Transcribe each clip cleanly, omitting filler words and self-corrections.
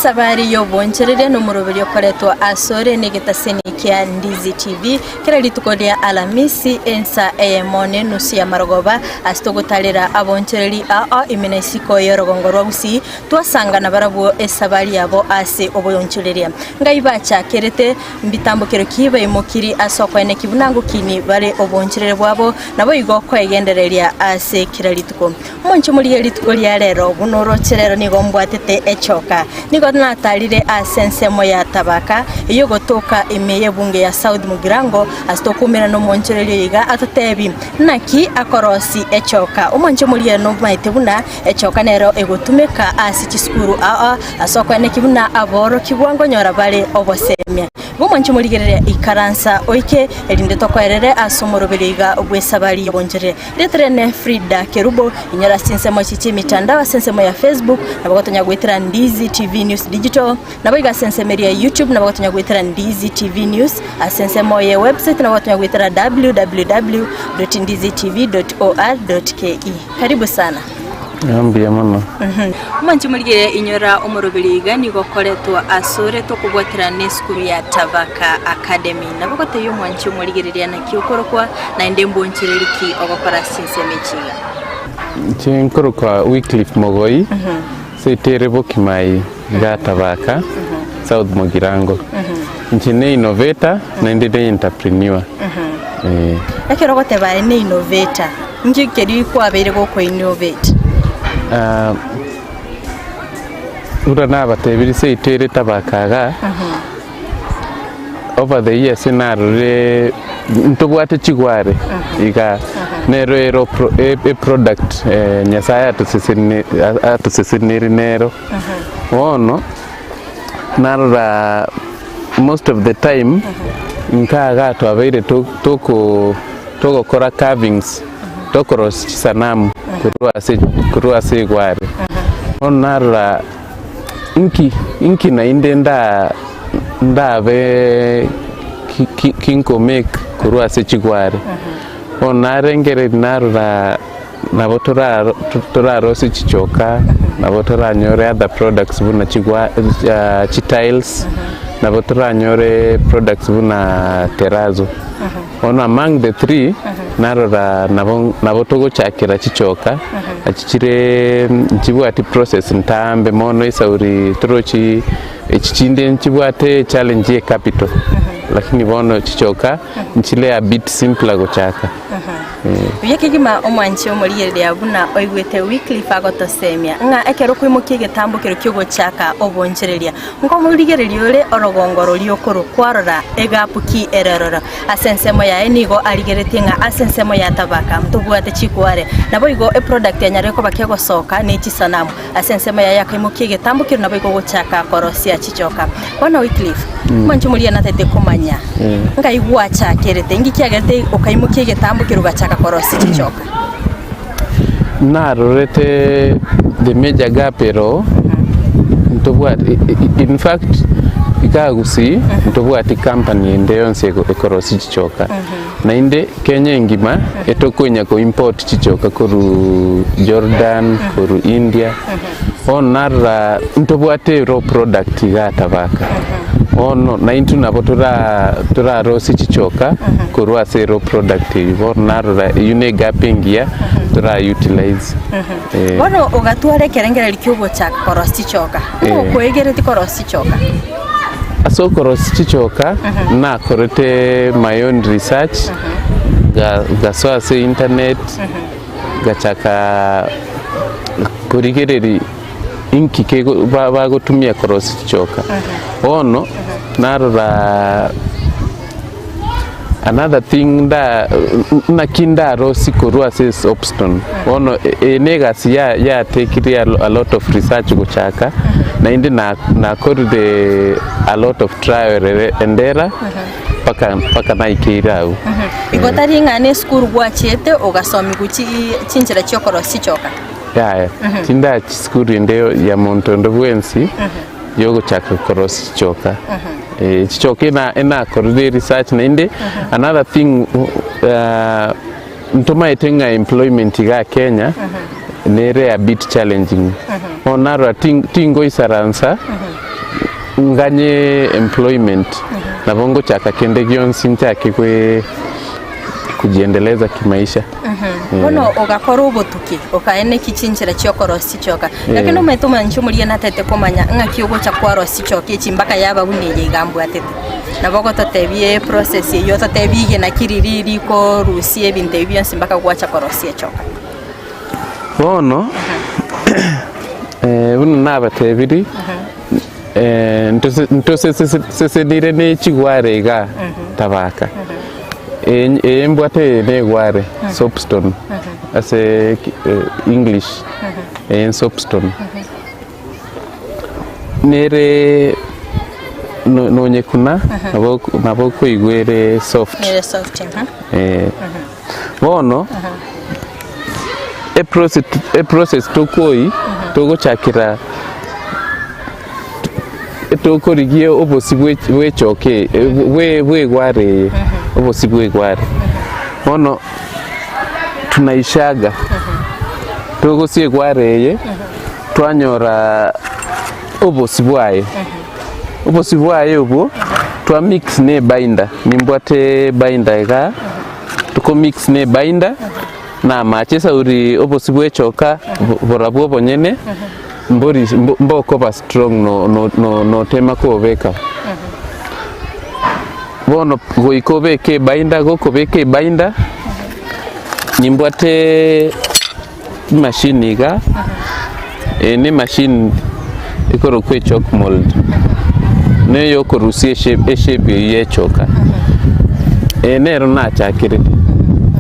Esabari y'obonchereria nomoroberi okoretwa asore negetaseni kia Ndizi TV kera rituko ria Alamisi ensa eyemo ne enusu ya marogoba ase togotarera abonchereri ao ime na isiko y'orogongo rwa Gusii twasangana barabwo esabari yabo ase oboonchoreria. Ngai bachakerete mbitambokero ki baimokiri ase okoeneki buna ngokini bare oboonchoreria bwabo naboigo koegendereria ase kera rituko. Omonche morigie rituko ria rero, buna oroche rero nigo mbwatete echoka. Nigo natarire ase ensemo ya Tabaka, eyio egotoka ime y'ebunge ya South Mugirango, ase tokoumera nomonchoreria oyo iga atotebi naki akorosi echoka. Omonche morigie nomaete buna echoka nero egotumeka ase chisukuru ao ase okoeneki buna aborokigwa nkonyora bare obosemia. Igo omonche morigereria ikaransa oike, erinde tokoerere ase omoroberio iga bw'esabari y'obonchoreria. Rieta riane Frida Kerubo, inyora ase chinsemo echi chi'emitandao ase ensemo ya Facebook, nabo gotonya goetera Ndizi TV News Digital, nabo iga ase ensemo eria ya YouTube nabo gotonya goetera Ndizi TV News, ase ensemo ye website nabo gotonya goetera www.ndizitv.or.ke. Karibu sana. Mbuya mono. Omonche morigereria inyora omoroberi iga nigo okoretwa asore tokobwaterana na esukuru ya Tabaka Academy. Nabo gotebia omwanchi omorigereria naki okorokwa naende mbonchereri ki ogokora ase chinsemo echi iga. Inche nkorokwa Wycliffe Mogoi, seito ere Bokimai iga Tabaka, South Mugirango. Inche ne innovator naende ne entrepreneur. Eh. Ekero ogoteba aye ne innovator, inki keria kwabeire goko innovate? Ah, buna nabatebirie seito ere Tabaka iga, over the years narorire ntobwate chigware iga, nero ero pro eproduct Nyasaye atoseseni atoseseniri nero. Bono, narora most of the time nka iga twabeire to toko togokora carvings, tokorosia chisanamu korwa ase korwa ase egware. Bono narora inki inki naende nda ndabe ki ki kinkomake korwa ase chigware. Bono narengereria narora nabo tora torarosie chichoka, nabo toranyore other products buna chigwa chitiles, nabo toranyore products buna terazo. Bono among the three, narora nabo nabo togochakera chichoka, nachi chire nchibwati process ntambe mono esauri torochi echi chinde nchibwate challenge ya ecapital, lakini bono chichoka nchire a bit simpler gochaka. Buya kegima omwanche omorigereria buna oigwete Wycliffe agotosemia, ng'a ekero okoimokia egetambo kero ki'ogochaka obonchereria, nkomorigereria ore orogongo roria okorwa kwarora egapu ki ere ororo. Ase ensemo yaye nigo arigeretie ng'a ase ensemo ya tabaka ntobwate chikware, naboigo eproduct yanyarire koba kegosoka ne chisanamu. Ase ensemo yaye akaimokia egetambo keria naboigo ogochaka korosia chichoka. Bono Wycliffe, omonche omoria natete komanya, ngai gwachakerete, inki kiagerete okaimokia egetambo keria ogachaka korosia chichoka? Narorete the major gap ero ntobwati in fact iga Gusii ntobwati company ende yonsi ekorosia chichoka. Naende Kenya engima etokonya ko import chichoka korwa Jordan, korwa India, bono narora ntobwate raw product igaa Tabaka. Bono naintwe nabo tora torarosie chichoka korwa ase raw product eywo, bono narora eywo ne egap engiya tora utilize eh. Bono ogatwara ekerengererio kia ogochaka korosia chichoka, nigo okoegeretie korosia chichoka? Ase okorosia chichoka nakorete my own research, ngasoa ase internet, ngachaka korigereria inki kego bagotumia korosia chichoka. Bono narora another thing nda naki ndarosie korwa ase soapstone. Bono eye na egasi ya yatekire a lot of research gochaka, naende na nakorire a lot of trial and error mpaka mpaka naikeire agwo. Igo tari ng'a na esukuru gwachiete ogasomigwa chi chinchera chiokorosia chichoka? Yaya, tindachi sukuru ende ya monto onde bwensi. Yogochaka korosia chichoka. Eh, chichoka ena enakorire research naende another thing ntomaete ng'a employment igaa Kenya nere a bit challenging. Bono narora tin tingoisaransa. Nganye employment nabo ngochaka kende gionsi nchake gwe kujiendeleza kimaisha. Bono ogakora obotuki, okaeneki chinchera chi'okorosia chichoka. Lakini omanyete omoanchi omoria natete komanya ng'aki ogocha kwarosia chichoka echi mpaka yaba buna eye iga mbwatete. Nabo ogototebia eprocess eyio ototebie igena ki riria rikorusia ebinto ebi bionsi mpaka gwacha korosia echoka. Bono buna nabatebirie Ntosesenire ne chigware iga tabaka. Eye mbwate eye ne egware soapstone ase English eye soapstone. Nere nonye kuna nabo okoigwa ere soft. Ere soft. Bono eprocess tokoi togochakera tokorigia obosie bwe echoka eye bwe egware eye obosie bwe egware. Bono tunaishaga togosia egware eye twanyora obosie bwaye, obosie bwaye obwo twa mix na ebinder, nimbwate ebinder igaa. Toko mix ne ebinder na amache esauri obosie bwechoka borabwo obonyene mbori mbokoba strong notema kobeka. Bono goika obeke ebinder gokobeka ebinder nimbwate emachine iga eye ne emachine ekorokwa echalk mold neye okorusia eshape eshape eywo ya echoka eye nero nachakerete.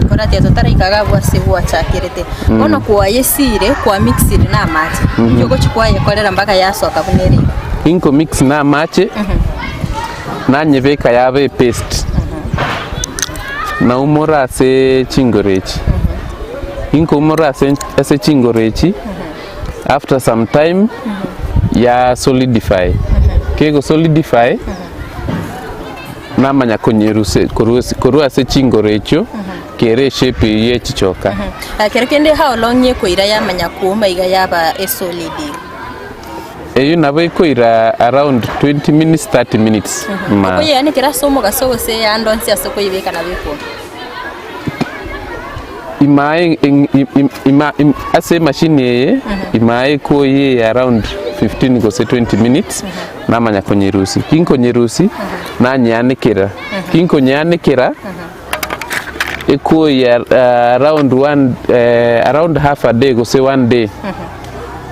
Koratiga totaraika iga abwo ase gwachakerete, bono kwayesire kwamixire na amache, inki ogochi kwayekorera mpaka yasoka buna ere iga? Inko mix na amache, nanyebeka yaba epaste, naumora ase chingoro echi. Inkoumora ase ase chingoro echi, after some time ya solidify. Kego solidify, namanya konyerusia korwa ase korwa ase chingoro echio, kere eshape eyio ye chichoka. Ekero kende how long ekoira yamanya kooma iga yaba esolid iga? Eyio nabo ekoira around 20 minutes, 30 minutes ma. Okoyeanekera ase omogaso gose ande onsi ase okoyebeka nabo ekooma? Imae ase emachine eye imae ekoyia around 15 gose 20 minutes namanya konyerusia. Kinkonyerusia nanyeanekera, kinkonyeanekera ekoyia around one around half a day gose one day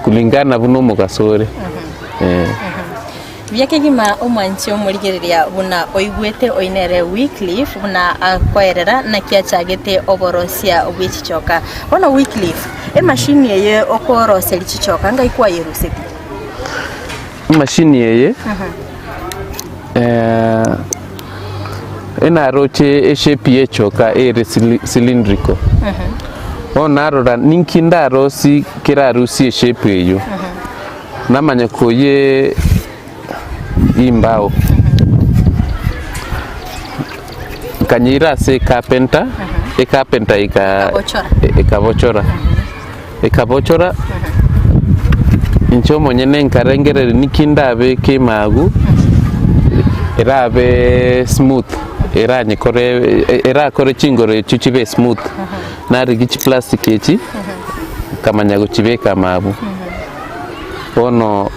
kulingana buna omogaso ore. Buya kegima omwanchi omorigereria buna oigwete oyio nere Wycliffe buna akoerera naki achagete oborosia bwe chichoka. Bono Wycliffe, emashini eye okoroseria chichoka ngai kwayerusetie? Emashini eye enaroche eshape ye echoka ere cylindrical. Bono narora ninki ndarosie kerarusie eshape eyio. Namanye koyie imbao, nkanyeira ase ecarpenter, ecarpenter ika Ekabochora. ekabochora, ekabochora, inche omonyene nkarengereria niki ndabeke ime agwo, erabe smooth, eranyekore erakore chingoro echio chibe smooth, narigia chiplastic echi, nkamanya gochibeka ime abwo. Bono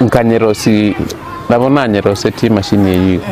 nkanyerosi, nabo nanyerosetie emachine eyio iga.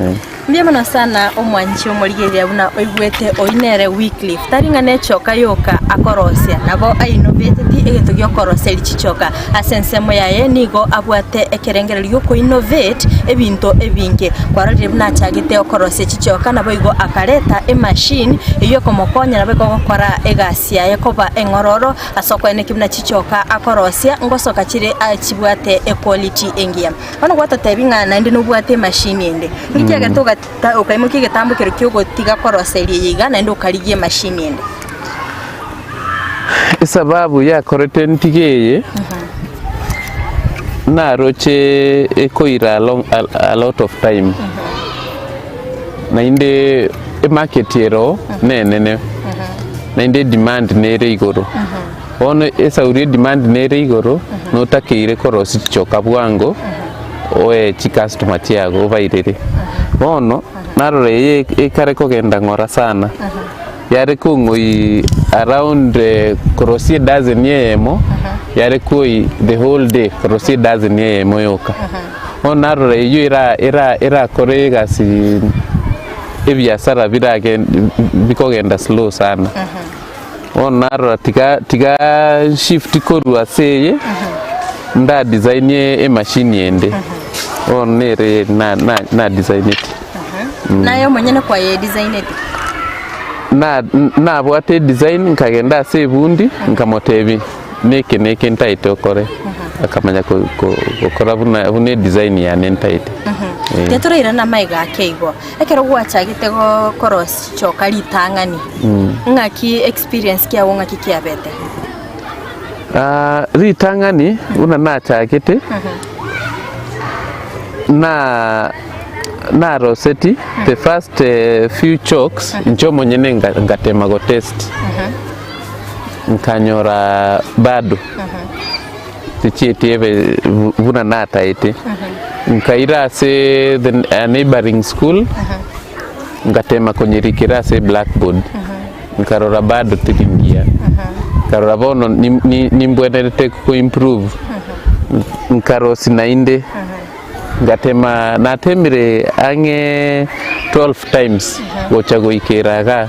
Eh. Mbuya mono sana omwanchi omorigereria buna oigwete oyio nere Wycliffe. Tari ng'a nechoka yoka akorosia, nabo ainnovateti egento giokoroseria chichoka. Ase ensemo yaye nigo abwate ekerengererio giokoinnovate ebinto ebinge. Kwarorire buna achagete okorosia chichoka naboigo akareta emachine eyio ekomokonya naboigo gokora egasi yaye koba eng'ororo Ase okoenekia buna chichoka akorosia ngosoka chire chibwate equality engiya. Bono gwatotebia ng'a naende nobwate emachine ende. Nki kiagerete ogata okaimokia egetambo keria kiogotiga koroseria eye iga naende okarigia emachine ende? Esababu yakorete ntige eye, naroche ekoira a long a lot of time. Naende emarket ero nenene, naende edemand nere igoro. Bono esauri edemand nere igoro, notakeire korosia chichoka bwango, oe chicustomer chiago obairere. Bono, narora eye ekare kogenda ng'ora sana, yare kong'oi around korosia edozen eyemo, yare koi the whole day korosia edozen eyemo yoka. Bono narora eywo era era erakore egasi ebiasara birage bikogenda slow sana. Bono narora tiga tiga shift korwa ase eye, nda design emachine ende, bono nere na na na designeti. Naye omonyene kwaye designeti? Na nabwate edesign nkagenda ase ebundi nkamotebia neke neke ntaete okore, akamanya ko ko gokora buna buna edesign yane ntaete. Eh. Tiga torairane amaiga ake igo. Ekero gwachagete korochoka ritang'ani, ng'aki experience kiago ng'aki kiabete? Ritang'ani buna nachagete, na naroseti the first few chokes inche omonyene ngatema gotest, nkanyora bado tichieti ebe buna nataete. Nkaira ase the neighbouring school, ngatema konyerikera ase eblackboard, nkarora bado teri ngiya. Nkarora bono nimbwenerete ko improve, nkarosia naende, ngatema natemire ang'e 12 times gocha goikera igaa.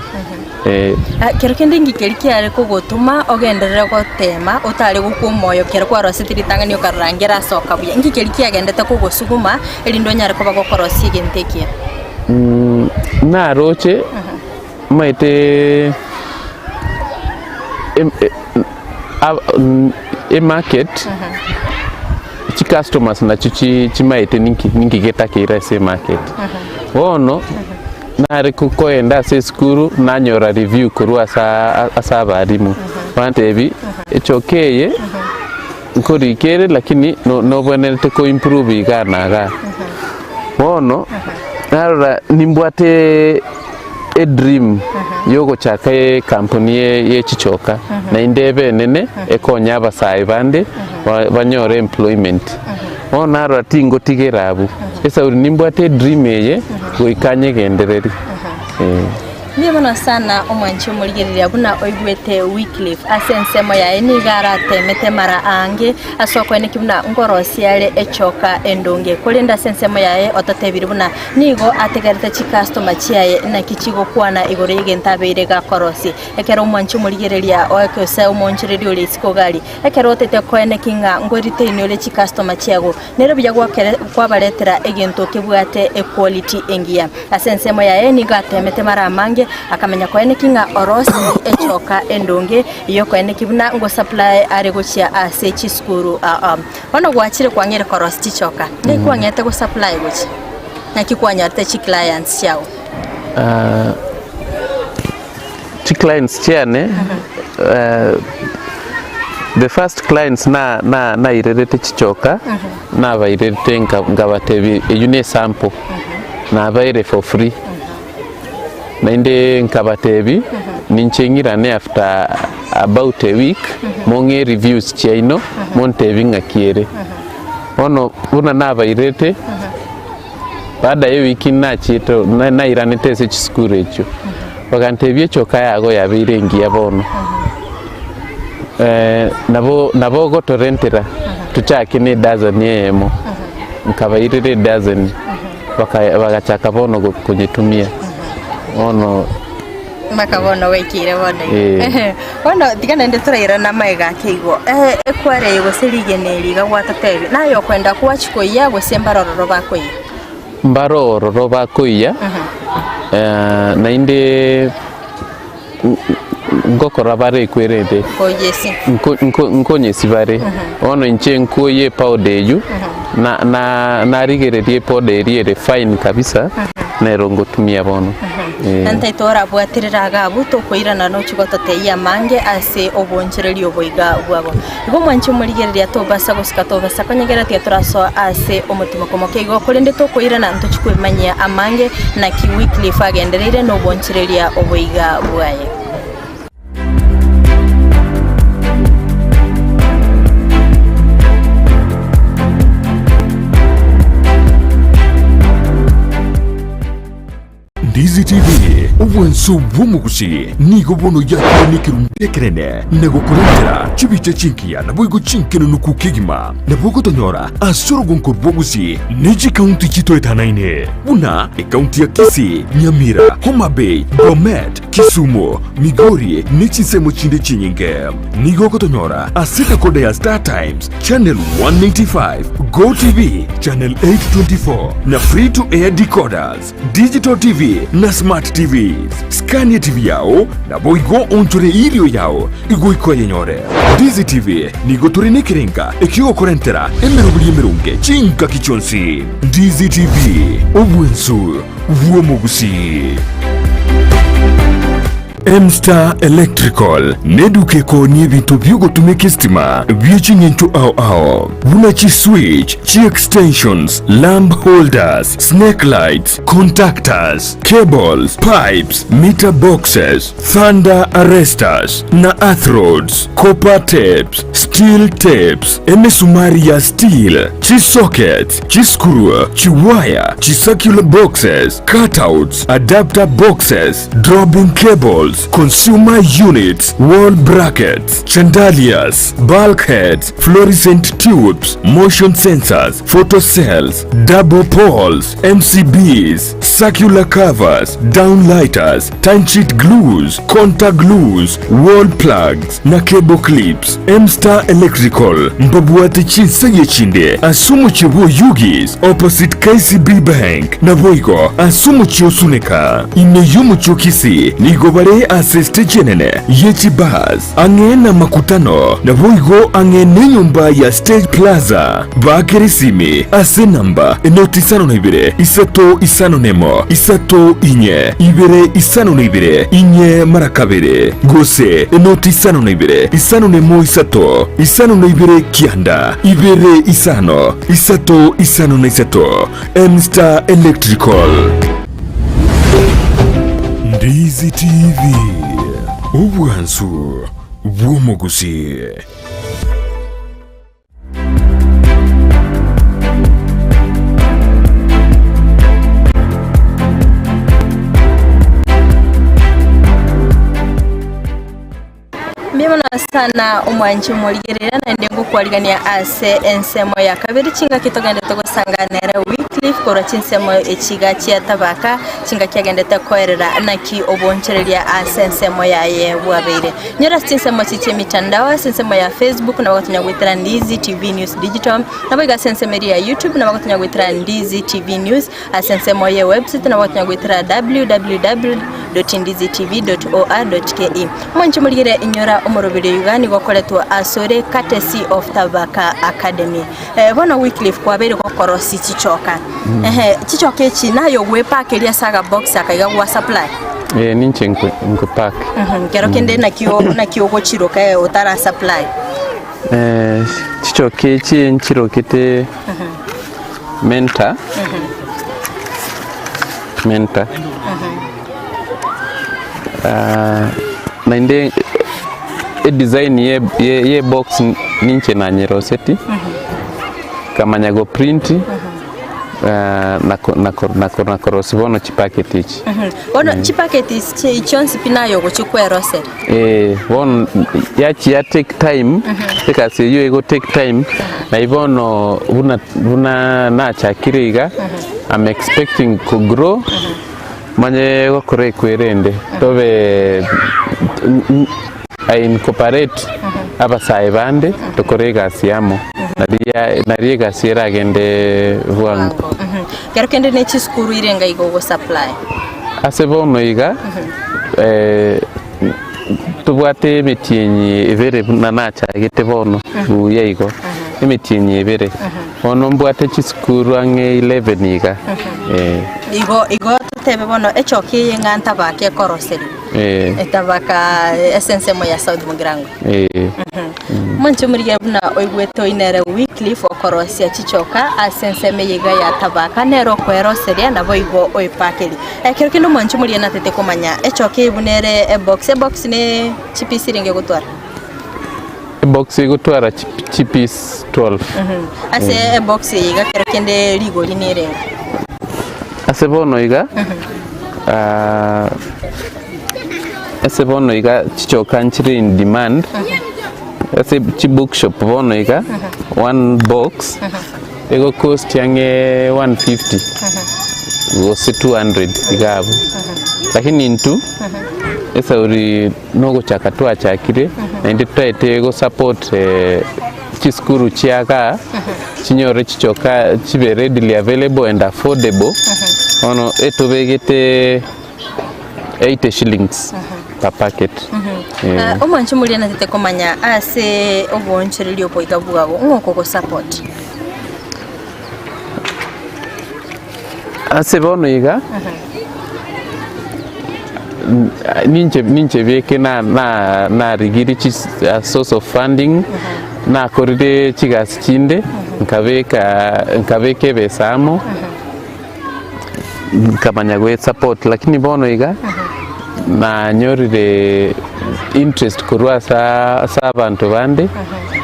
Kero kende inki keria kiare kogotoma ogenderere gotema otare gokwa omoyo kero kwaroseti ritang'ani okarora ngera asoka buya? Inki keria kiagendete kogosuguma erinde onyare koba gokorosia egento ekiya? Naroche omanyete emarket chicustomers nachio chimaete ninki ninki getakeire ase emarket. Bono Nare koenda ase esukuru nanyora review korwa ase abalimu, bantebia echoka eye nkorika ere lakini nobwenerete ko improve igaa na igaa. Bono narora nimbwate edream yogochaka ekampuni ye chichoka naende ebe enene ekonye abasae bande banyore employment. Bono narora tingotigera abwo, esauri nimbwate edream eye goika nyegendererie. Eh. Mbuya mono sana omwanchi omorigereria buna oigwete Wycliffe ase ensemo yaye nigo aratemete mara aange ase okoeneki buna nkorosia are echoka endonge korende ase ensemo yaye ototebirie buna nigo ategerete chicustoma chiaye naki chigokwana igoro y'egento abeire gakorosia ekero omwanchi omorigereria gose omoonchoreria ore isiko iga aria Ekero otete koeneki ng'a ngoriteini ore chikastoma chiago, nere buya kwabaretera egento kebwate equality engiya. Ase ensemo yaye nigo atemete mara amange, akamenya koeneki ng'a orosirie echoka endonge y'okoeneki buna ngosupply are gochia ase chisukuru aa. Bono gwachire kwang'eire korosia chichoka, naki kwang'ete gosupply gochia? Naki kwanyorete chiclients chiago? Chiclients chiane the first clients nairerete chichoka nabairerete nkabatebia eywo ne esample nabaire for free naende nkabatebia ninche ng'irane after about a week mong'e reviews chiaino montebie ng'aki ere. Bono buna nabairete Baada y'ewiki nachiete nairanete ase chisukuru echio, bagantebia echoka yago yabeire engiya bono, nabo nabo ogotorentera tochake na edozen eyemo, nkabairera edozen bagachaka bono konyetumia bono. Mpaka bono gwaikeire bono iga. Eh. Bono tiga naende torairane amaiga ake igo, ekware eye gose rigena eri iga gwatotebia, naye okwenda kwachia koiyia gose mbare ororo bakoiyia? Mbare ororo bakoiyia, naende ngokora bare ekwerende, Koyesi. nkonyesi bare, bono inche nkoyie epowder eywo, na narigereria epowder eria ere fine kabisa, nero ngotumia bono. Eh. Ntaito orabwaterere iga abwo, tokoirana nochie gototebia amange ase obonchoreria obo iga bwabo. Igo omwanche omorigereria tobasa gosika tobasa konyegera tiga torasoa ase omotimoko moke igo, korende tokoirana ntochie kwemanyia amange naki Wycliffe agendereire nobonchoreria obo iga bwaye. Ndizi TV, obwanso bw'omogusi nigo bono yakire nekerunto ekenene na gokorentera chibicha chingiya naboigo chinkenenuku kegima. Nabo ogotonyora ase orogonko rw'ogusi ne chikaunti chitoetanaine buna ekaunti ya Kisii, Nyamira, Homa Bay, Bomet, Kisumu, Migori ne chinsemo chinde chinyinge. Nigo ogotonyora ase dekoda ya Star Times, Channel 185, Go TV, Channel 824 na Free to Air decoders, Digital TV na Smart TVs. Skania TV yao naboigo onchore irio yao igoika oyenyore. Ndizi TV nigo tore nekerenga ekiogokorentera emeroberi emeronge chingaki chionsi. Ndizi TV, obwensu bw'omogusii. M-Star Electrical neduka ekoonia ebinto bi'ogotumeka esitima bie ching'encho ao ao buna chi-switch, chi-extensions, lamp holders, snake lights, contactors, cables, pipes, meter boxes, thunder arresters na earth rods, copper tapes, steel tapes, emesumari ya steel, chi-sockets, chi-screw, chi-wire, chi-circular boxes, cutouts, adapter boxes, dropping cables, consumer units, wall brackets, chandeliers, bulkheads, fluorescent tubes, motion sensors, photo cells, double poles, MCBs, circular covers, downlighters, timesheet glues, contact glues, wall plugs, na cable clips. M-Star Electrical mbabwate chinsegi chinde ase omochie bw'Oyugis opposite KCB Bank naboigo ase omochie o Suneka. Ime y'omochie o Kisii nigo bare ase estage enene ye chibus ang'e namakutano naboigo ang'e nenyomba ya Stage Plaza. Baakere esimi ase enamba enoti isano na ibere isato isano nemo isato inye ibere isano na ibere inye mara kabere, gose enoti isano na ibere isano nemo isato isano na ibere kianda ibere isano isato isano na isato. M-Star Electrical. Ndizi TV, obwansu bw'omogusii. Mbuya mono sana omwanchi omorigereria naende ngokwarigania ase ensemo ya kabere chingaki togendete gosanga nere Wycliffe korwa chinsemo echiga chia Tabaka chingaki agendete koerera naki obonchereria ase ensemo yaye bwabeire. Nyora ase chinsemo echi chi'emitandao, ase ensemo ya Facebook nabo gotonya goetera Ndizi TV News Digital, nabo iga ase ensemo eria ya YouTube nabo gotonya goetera Ndizi TV News, ase ensemo ye website nabo gotonya goetera www.ndizitv.or.ke. Omonche morigere inyora omoroberi oyo iga nigo okoretwa asore courtesy of Tabaka Academy. Eh, bono Wycliffe kwabeire gokorosia chichoka. Ehe, chichoka echi naye ogwepakeria ase agabox aka iga gwa supply? Eh, ninche nkwe nkopack. Mhm, kero kende naki o- naki ogochiroka eh, otara supply? Eh, chichoka echi nchirokete mentor, mentor. Ah, naende edesign ye ye ye box ninche nanyeroseti, nkamanya go print na ko na ko na ko na korosia bono chipacket echi. Bono chipacket esi chionsi pi naye ogochia kwerosera. Eh, bono yachia take time, egasi eywo ego take time, naye bono buna buna nachakire iga, I'm expecting ko grow. Manye gokora ekwerende tobe I incorporate abasae bande tokore egasi amo nari egasi eragende bwango. Kero kende ne chisukuru irenga iga ogo supply? Ase bono iga tobwate emetienyi ebere buna nachagete bono buya igo, emetienyi ebere. Bono mbwate chisukuru ang'e 11 iga, eh. Igo igo totebe bono echoki eye ng'a ntabaka ekoroserigwa, Eh. etabaka ase ensemo ya South Mugirango. Eh. Mwanche omorigia buna oigwete oyio nere Wycliffe okorosia chichoka ase ensemo eye iga ya tabaka nere okoeroseria naboigo oepakeria. Ekero kende omwanche omoria natete komanya echoki eye buna ere ebox, ebox ne chipisi renge egotwara? Ebox egotwara chipisi 12. Ase ebox eye iga kero kende rigori nerenge? Ase bono iga. Ase bono iga chichoka nchire in demand, ase chibookshop bono iga, one box ego cost ang'e 150 gose 200 iga abwo. Lakini intwe esauri nogochaka twachakire naende totaete go support chisukuru chia igaa chinyore chichoka chibe readily available and affordable, bono etobegete 80 shillings per packet. Eh. Omwancho moria natete komanya ase oboonchoreria oboiga bwabo, ng'o okogosupport? Ase bono iga, ninche ninche bieke na na narigirie chis source of funding, nakorire chigasi chinde, nkabeka nkabeka ebesa amo. Nkamanya gwe support lakini bono iga nanyorire interest korwa ase ase abanto bande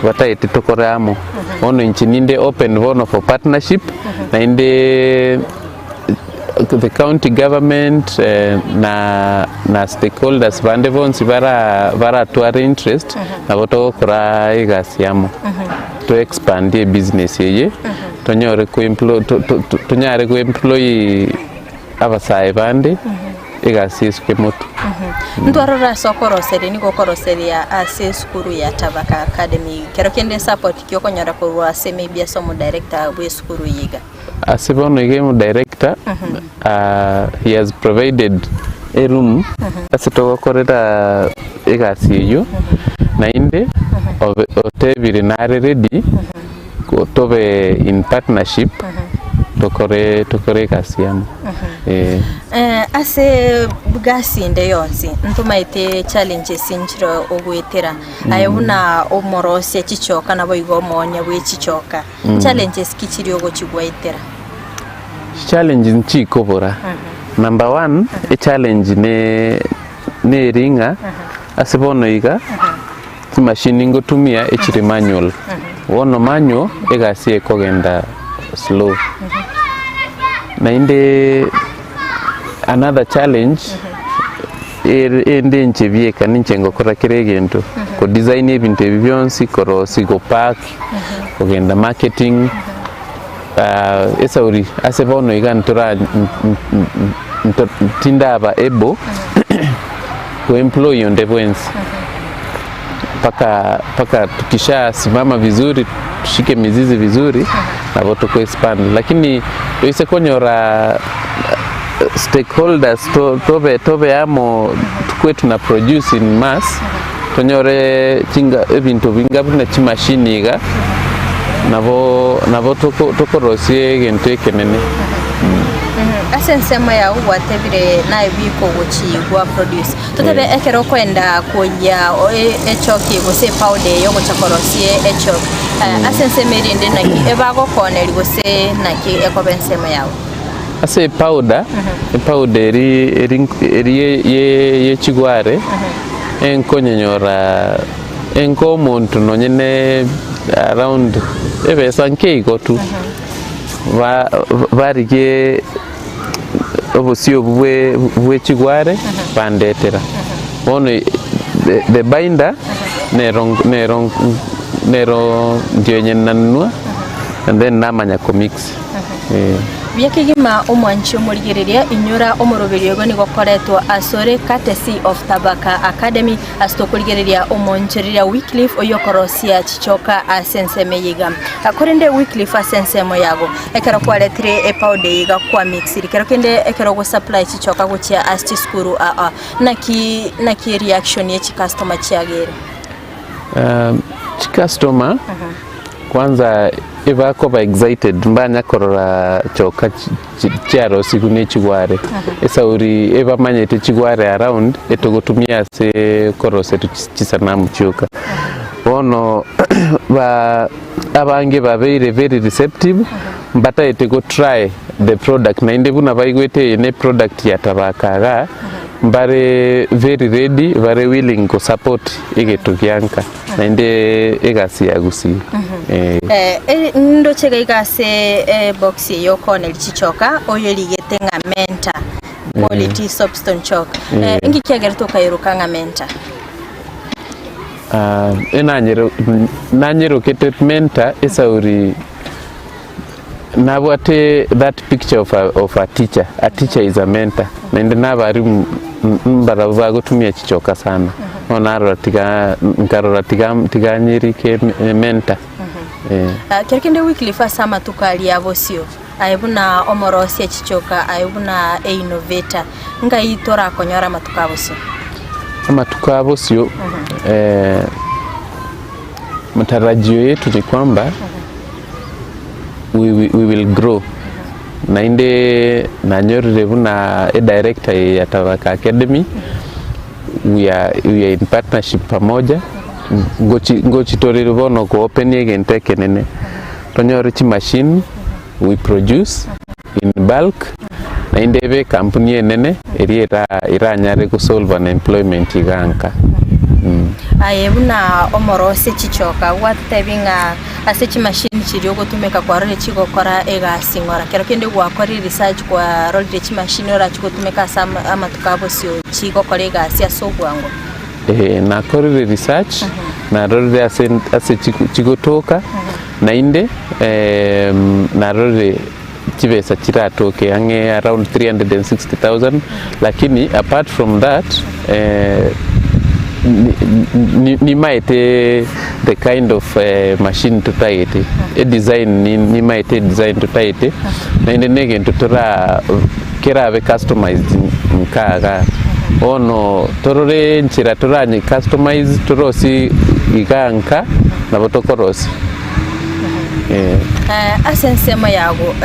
batagete tokore amo. Bono inche ninde open bono for partnership naende the county government na na stakeholders bande bonsi bara baratware interest nabo togokora egasi amo. To expand ebusiness eye. Tonyore ko-emplo- to- to- to- tonyare ko-employ abasae bande egasi esuke motwe. Ntwarora ase okoroseria nigo okoroseria ase esukuru ya Tabaka Academy. Kero kende support ki okonyora korwa ase maybe ase omodirector bwa esukuru eye iga? Ase bono iga omodirector he has provided a room ase togokorera egasi eyio, naende obe otebire nare ready. Tobe in partnership tokore tokore egasi amo eh. Ase gasi ende yonsi ntomaete challenges nchire ogoetera aye buna omorosia chichoka naboigo omoonia bwe chichoka challenges ki chiria ogochigwaetera? Chichallenges nchikobora, number one echallenge ne neri ng'a ase bono iga. Chimashini ngotumia echire manual, bono manual egasi ekogenda slow. Naende another challenge ere ende inche bieka ninche ngokora kera egento, ko design ebinto ebi bionsi, korosia, go pack, kogenda marketing, esauri ase bono iga ntora tindaba able ko employ onde bwensi mpaka mpaka tukisha simama vizuri tushike mizizi vizuri nabo toko expand lakini toise konyora stakeholders to- tobe tobe amo tukwe tuna produce in mass tonyore chinga ebinto binga buna chimashini iga nabo nabo toko tokorosia egento ekenene. Ase ensemo yao gwatebire naye bikogochigwa produce. Totebe ekero okoenda koyia echoki gose epowder eye ogocha korosia echoki ase ensemo erinde naki ebagokoneria gose naki ekoba ensemo yao? Ase epowder, epowder eri eri eri ye ye chigware enkonyonyora enko omonto nonye ne around ebesa nke igo tu. Ba barigie obosio obwo bwe bwe chigware bandetera. Bono the the binder nero nero nero ndio onye nanunua and then namanya ko mix eh. Buya kegima omwanchi omorigereria, inyora omoroberio ogo nigo okoretwa asore courtesy of Tabaka Academy Ase tokorigereria omoonchoreria Wycliffe oyio okorosia chichoka ase ensemo eye iga. Korende Wycliffe ase ensemo yago, ekero kwaretire epowder eye iga kwamixiri, kero kende ekero ogosupply chichoka gochia ase chisukuru aa, naki naki ereaction ye chicustomer chiago ere? Chicustomer kwanza ebakoba excited mbanya korora choka chiarosigwe ne chigware. Esauri ebamanyete chigware around etogotumia ase koroseria chisanamu chioka. Bono ba abange babeire very receptive mbataete go try the product naende buna baigwete eye ne product ya Tabaka igaa mbare very ready bare willing go support egeto gia nka. Naende egasi ya gusii. Eh, ndoche gaiga ase ebox eye okooneria chichoka, oyo erigete ng'a mentor. Quality Soapstone Chalk. Eh. Inki kiagerete okayeroka ng'a mentor? Ah, enanyero nanyerokete mentor esauri nabwate that picture of a, of a teacher a teacher is a mentor naende na abarimu mbarabwo bagotumia chichoka sana bono narora tiga nkarora tiga tiga nyerike mentor eh. Ah, Kero kende Wycliffe ase amatuko aria abosio aye buna omorosia chichoka aye buna einnovator ngai torakonyora amatuko abosio? Amatuko abosio eh, matarajio yetu ni kwamba we, we, we will grow naende nanyorire buna edirector ya Tabaka Academy we are, we are in partnership pamoja ngochi ngochitorire bono ko-open egento ekenene tonyore chimachine we produce in bulk naende ebe ekampuni enene eria era eranyare gosolve unemployment iga nka. Aye buna omorosia chichoka, gwatebi ng'a ase chimashini chiria ogotumeka kwarorire chigokora egasi ng'ora. Kero kende gwakorire research kwarorire chimashini orache gotumeka ase amatuko a bosio chigokora egasi ase obwango. Ee, nakorire research, narorire ase ase chigotoka, naende narorire chibesa chiratoke ang'e around 360,000 lakini apart from that nimaete the kind of machine totagete, edesign nimaete edesign totagete naende na egento tora kerabe customized nka igaa. Bono torore enchera toranye customize torosie igaa nka nabo tokorosia. Ase ensemo yago,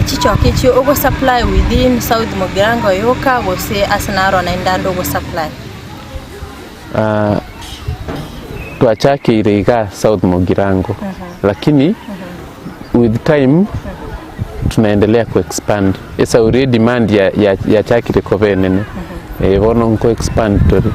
chichoka echio ogosupply within South Mugirango yoka gose ase naro naende ande ogosupply? Twachakeire igaa South Mugirango lakini with time tunaendelea kuexpand esauri edemand yachakire koba enene bono nkoexpand tore.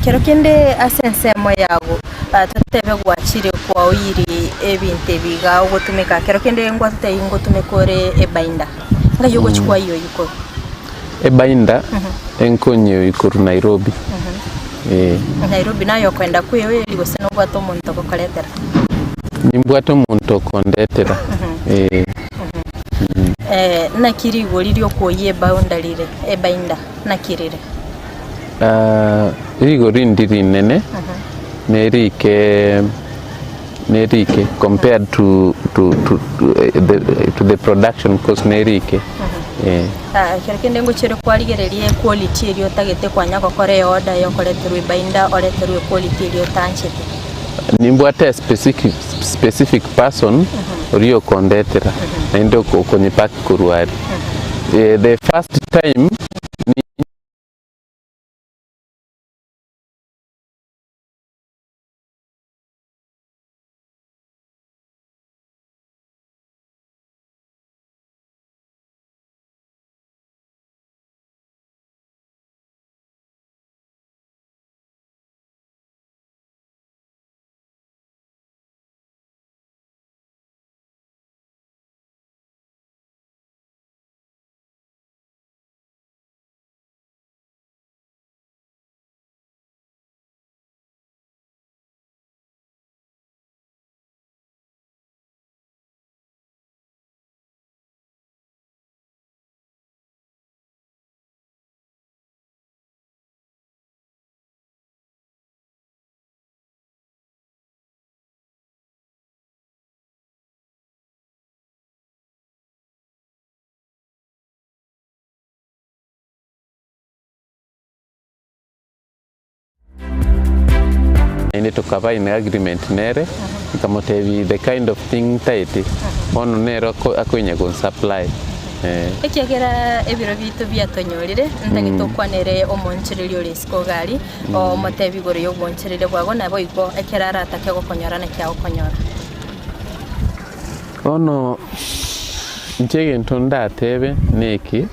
Kero kende ase ensemo yago totebe gwachire kwaoirie ebinto ebi igaa ogotumeka, kero kende ngwatotebia ngotumeka ore ebinder, ngai ogochia kwayia oyio korwa? Ebinder enkonye korwa Nairobi. Nairobi naye okoenda kweoeria gose nobwate omonto ogokoretera? Nimbwate omonto okondetera. Naki rigori riokoyia eboundary rire, ebinder, naki rire? Rigori ndiri rinene, nerike nerike compared to to to to the production cost nerike. Ekero kende ngochere kwarigereria equality eria otagete kwanya gokora eorder yokoreterwa ebinder oreterwe equality eria otanchete. Nimbwate a specific specific person oria okondetera naende okonyipack korwa aria. The first time. Naende tokaba in agreement nere, nkamotebia the kind of thing ntaete, bono nere akonya gonsupply. Ekiagera ebiro biaito biatonyorire, ntagete okwanere omoonchoreria ore isiko iga aria, omotebie igoro y'obonchoreria bwago, naboigo ekero aratake gokonyora naki agokonyora. Bono inche egento ndatebe neki,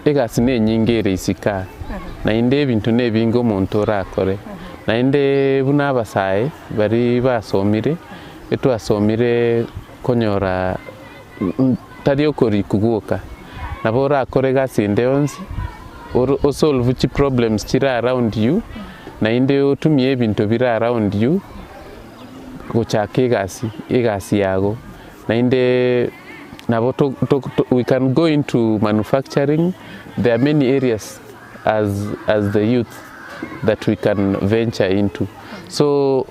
egasi nenyinge ere isiko aa, naende ebinto nebinge omonto orakore, naende buna abasae baria basomire, etwasomire konyora tari okorikwa gwoka. Nabo orakore egasi ende yonsi, oro osolve chiproblems chire around you, naende otumie ebinto bire around you, gochaka egasi egasi yago. Naende nabo to to we can go into manufacturing, there are many areas as as the youth that we can venture into. So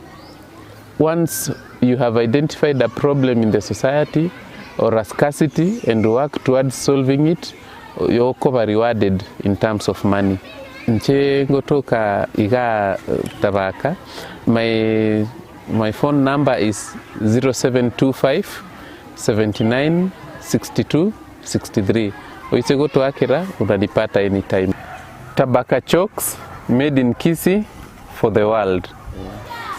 once you have identified a problem in the society or a scarcity and work towards solving it, okoba rewarded in terms of money. Inche ngotoka igaa Tabaka, my my phone number is 0725 79 62 63 oise gotoakera unanipata anytime. Tabaka Chalks made in Kisii for the world.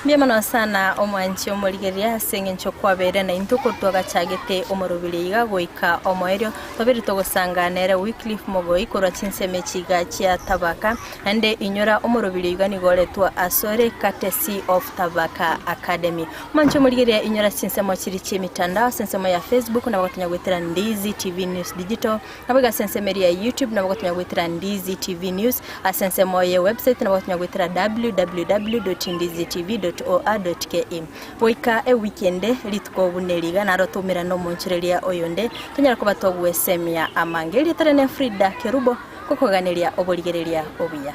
Mbuya mono sana omwanchi omorigereria ase eng'encho kwabeire naintwe korwa twagachagete omorobiri iga goika omoerio. Twabeire togosanga nere Wycliffe Mogoi korwa chinsemo echi iga chia Tabaka. Naende inyora omorobiri iga nigo oretwa asore courtesy of Tabaka Academy. Omwanchi omorigereria inyora chinsemo chiri chi'emitandao ase ensemo ya Facebook nabo gotonya goetera Ndizi TV News Digital. Naboigo ase ensemo eria ya YouTube nabo gotonya goetera Ndizi TV News, ase ensemo ye website nabo gotonya goetera www.ndizitv.or.ke. Goika ewiki ende, rituko buna eri iga naro toumerane nomonchoreria oyonde, tonyare koba togwesemia amange. Erieta riane Frida Kerubo, gokoganeria oborigereria obuya.